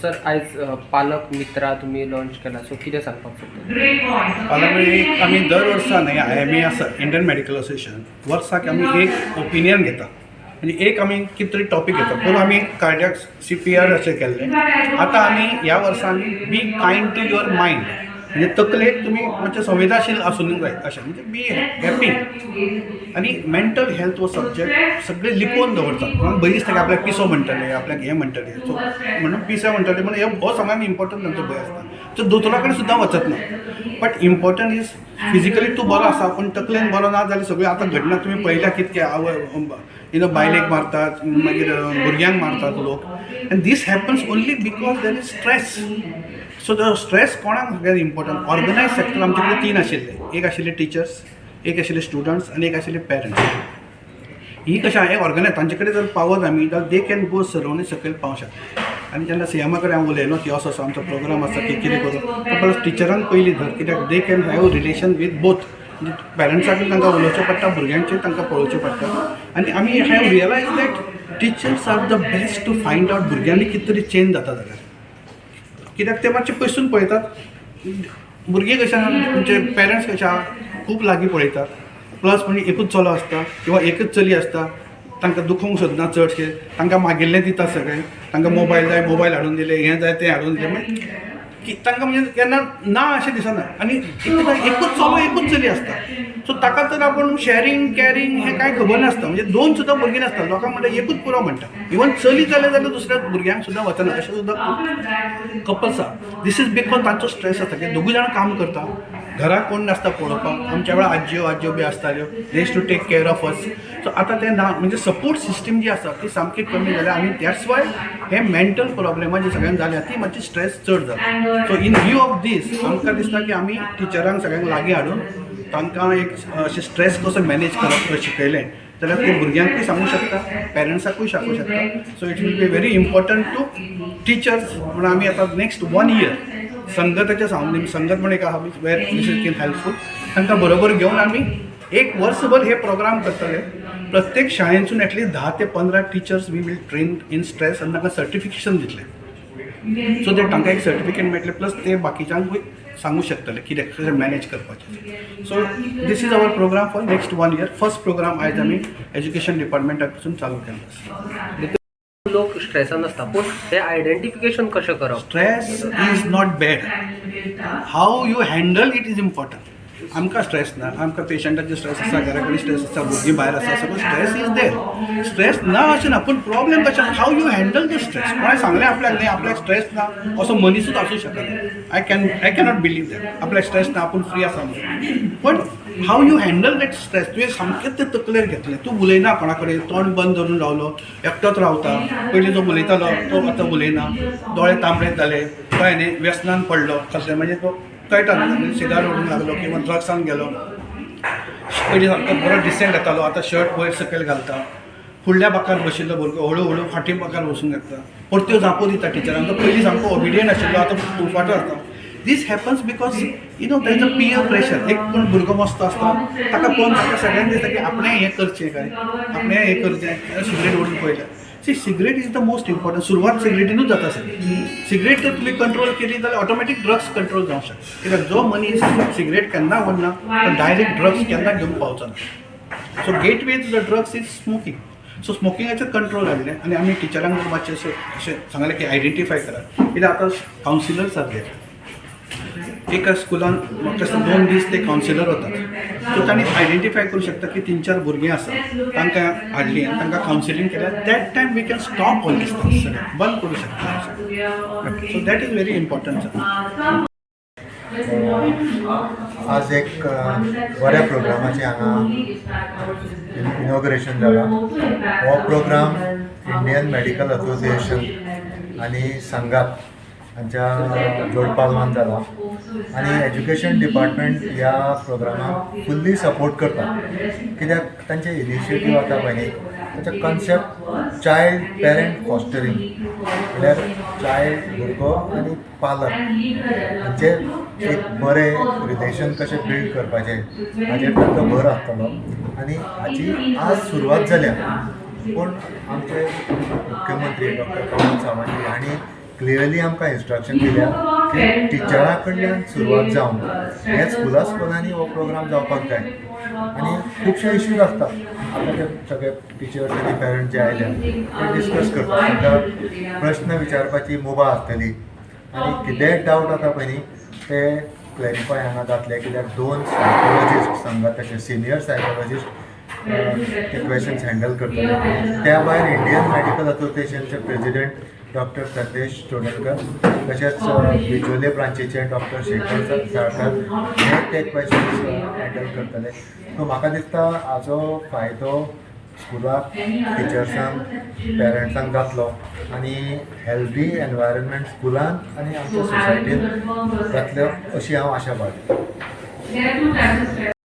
Sir, आयज पालक मित्रा तुमी लॉन्च केला, सो कितें सांगपाक सोदता? पालक एक आमी दर वर्सा न्हय, आयएमए आसा, इंडियन मेडिकल असोसिएशन, वर्साक आमी एक ओपिनियन घेता. म्हणजे एक आमी कितें तरी टॉपीक घेता. पूण आमी कार्डियक सीपीआर अशें केल्लें. आतां आमी ह्या वर्सा आमी "Be kind to your mind", म्हणजे तकलेक तुमी मातशें संवेदनशील आसूंक जाय अशें, म्हणजे बी हॅपी. आनी मेंटल हेल्थ हो सब्जेक्ट सगळे लिपोवन दवरतात म्हणून भंय दिसता की आपल्याक पिसो म्हणटले, आपल्याक हें म्हणटले. सो म्हणून पिसो म्हणटले म्हणून हो सगळ्यांत इम्पॉर्टंट तांचो भंय आसता. सो दोतोरा कडेन सुद्दां वचत ना. बट इम्पॉर्टंट is physically तूं बरो आसा, पूण तकलेन बरो ना जाल्यार सगळ्यो आतां घटना तुमी पळयल्या, कितके आवय बायलेक मारतात, मागीर भुरग्यांक मारतात लोक, and this happens only because there is stress. So the stress कोणाक सगळ्यात इम्पॉर्टंट. ऑर्गनायज सेक्टर आमचे कडेन तीन आशिल्ले. एक आशिल्ले टिचर्स, एक आशिल्ले स्टुडंट्स आनी एक आशिल्ले पेरंट्स. ही कशें आहा, ऑर्गनायज तांचे कडेन जर पावत आमी जाल्यार they can go surrounding सकयल पावंक शकता. आनी जेन्ना सीएमा कडेन हांव उलयलो की असो असो आमचो प्रोग्राम आसा की कितें करूं, तो प्लस टिचरांक पयलीं धर, कित्याक they can have relation with both. म्हणजे पेरंट्साकूय तांकां उलोवचें पडटा, भुरग्यांचें तांकां पळोवचें पडटा. आनी आमी have realize that teachers are the best to find out भुरग्यांनी कितें तरी चेंज जाता जाल्यार, कित्याक ते मातशे पयसून पळयतात. भुरगीं कशें आहा, म्हणजे पेरंट्स कशें आहा, खूब लागीं पळयतात. प्लस म्हणजे एकूच चलो आसता किंवा एकच चली आसता, तांकां दुखोवंक सोदना चडशें. तांकां मागिल्लें दिता सगळें. तांकां मोबायल जाय, मोबायल हाडून दिले, हें जाय तें हाडून दिलें. मागीर की तांकां म्हणजे केन्ना ना अशें दिसना. आनी एकूच चलो, एकूच चली आसता, सो ताका तर आपूण शॅरींग कॅरींग हें कांय खबर नासता. म्हणजे दोन सुद्दां भुरगीं नासता. लोकांक म्हणटा एकूच पुरो म्हणटा. इवन चली जालें जाल्यार दुसऱ्या भुरग्यांक सुद्दां वचना, अशें सुद्दां खूब कपल्स आहा. This is because तांचो स्ट्रेस आसता की दोगूय जाणां काम करता, घराक कोण नासता पळोवपाक. आमच्या वेळार आजयो आजयो बी आसताल्यो, they used to take care of us. So आतां तें ना. म्हणजे सपोर्ट सिस्टीम जी आसा ती सामकी कमी जाल्या आनी that's why हे मेंटल प्रॉब्लेमां जी सगळ्यांक जाल्या ती मातशी स्ट्रेस चड जाला. So in view of this आमकां दिसता की आमी टिचरांक सगळ्यांक लागीं हाडून तांकां एक अशें स्ट्रेस कसो मॅनेज करप तो शिकयलें जाल्यार ते भुरग्यांकूय सांगूंक शकता, पेरंट्साकूय सांगूंक शकता. So it will be very important to teachers. म्हणून आमी आतां नेक्स्ट वन इयर संगताच्या सांगून, संगत म्हण एक आहा where this is can helpful, तांकां बरोबर घेवन आमी एक वर्सभर हे प्रोग्राम करतले. प्रत्येक शाळेंतसून एटलिस्ट 10 ते 15 teachers we will train in stress आनी तांकां सर्टिफिकेशन दितले, सो that तांकां एक सर्टिफिकेट मेळटलें, प्लस ते बाकीच्यांकूय सांगूं शकतले कितें कशें मॅनेज करपाचें. So this is our program for next one year. First program आयज आमी एज्युकेशन डिपार्टमेंटा पासून चालू केल्लो आसा. लोक स्ट्रेसान आसता, पूण हे आयडेंटिफिकेशन कशें करप? Stress is not bad. How you handle it is important. आमकां स्ट्रेस ना, आमकां पेशंटाचे स्ट्रेस आसा, घरा कडेन स्ट्रेस आसा, भुरगीं भायर आसा, सगळो stress is there. Stress ना अशें ना, पूण प्रॉब्लेम कशें, how you handle the stress. कोणें सांगलें आपल्याक न्ही, आपल्याक स्ट्रेस ना असो मनिसूच आसूं शकना. I cannot believe that आपल्याक स्ट्रेस ना, आपूण फ्री आसा म्हणून. पण how you handle that stress. तुवें सामकें तें तकलेर घेतलें, तूं उलयना कोणा कडेन, तोंड बंद धरून रावलो, एकटोच रावता. पयलीं जो उलयतालो तो आतां उलयना, दोळे तांबडे जाले, कळ्ळें न्ही? व्यसनान पडलो कसलें, म्हणजे तो कळटा न्ही, म्हणजे सिगार ओडूंक लागलो किंवा ड्रग्सान गेलो. पयलीं सारको बरो डिसेंट येतालो, आतां शर्ट वयर सकयल घालता. फुडल्या बांकार बशिल्लो भुरगो हळू हळू फाटीं बांकार बसूंक लागता. परत्यो जापो दिता टिचरांक. तो पयलीं सामको ओबिडियंट आशिल्लो, आतां उरफाटो आसता. This happens because there is a peer pressure. एक कोण भुरगो मस्तो आसता, ताका पळोवन ताका सगळ्यांक दिसता की आपणें हें करचें काय, आपणें हें करचें. सिगरेट ओडून पळयलें. See, cigarette is the most important. सुरवात सिगरेटीनूच जाता सगळी. सिगरेट जर तुमी कंट्रोल केली जाल्यार ऑटोमॅटीक ड्रग्स कंट्रोल जावंक शकता, कित्याक जो मनीस सिगरेट केन्ना ओडना तो डायरेक्ट ड्रग्स केन्ना घेवंक पावचो ना. So gateway to the drugs is smoking. So स्मोकिंगाचेर control हाडलें आनी आमी टिचरांक मातशें अशें अशें सांगलें की आयडेंटिफाय करात, कित्याक आतां कावन्सिलर्स जाले. एका स्कुलान म्हाका दिसता 2 दीस ते कावन्सिलर वतात. सो तांणी आयडेंटिफाय करूं शकता की तीन चार भुरगीं आसा, तांकां हाडलीं आनी तांकां कावन्सिलींग केल्यार that time we can stop all these things. सगळें बंद करूं शकता. So that is very important, sir. आज एक बऱ्या प्रोग्रामाचें हांगा इनॉग्रेशन जाला. हो प्रोग्राम इंडियन मेडिकल असोसिएशन आनी संघात हांच्या जोडपालवान जाला आनी एज्युकेशन डिपार्टमेंट ह्या प्रोग्रामाक फुल्ली सपोर्ट करता, कित्याक तांचे इनिशिएटीव आतां पळय न्ही, ताचो कन्सेप्ट चायल्ड पेरंट फॉस्टरींग, म्हळ्यार चायल्ड, भुरगो आनी पालक हांचे एक बरें रिलेशन कशें बिल्ड करपाचें हाजेर तांकां भर आसतलो. आनी हाची आज सुरवात जाल्या, पूण आमचे मुख्यमंत्री डॉक्टर प्रमोद सावंत हांणी क्लियरली आमकां इन्स्ट्रक्शन दिल्या की टिचरां कडल्यान सुरवात जावन हे स्कुला स्कुलांनी हो प्रोग्राम जावपाक जाय. आनी खुबशे इश्यूज आसता. आतां ते सगळे टिचर्स आनी पेरंट्स जे आयल्या ते डिस्कस करता. तांकां प्रश्न विचारपाची मुभा आसतली आनी कितेंय डावट आसा पळय न्ही, ते क्लॅरिफाय हांगा जातले, कित्याक दोन सायकोलॉजिस्ट संघाताचे सिनियर सायकोलॉजिस्ट ते क्वेशन्स हँडल करतले. त्या भायर इंडियन मेडिकल असोसिएशनचे प्रेजिडेंट डॉक्टर संदेश चोडणकर, तशेंच बिचोले ब्रांचीचे डॉक्टर शेखर साळकर हे ते क्वेशन्स हँडल करतले. सो म्हाका दिसता हाजो फायदो स्कुलाक, टिचर्सांक, पेरंट्सांक जातलो आनी हेल्दी एनवायरमेंट स्कुलान आनी आमच्या सोसायटीन जातलें अशी हांव आशा बाळगितां.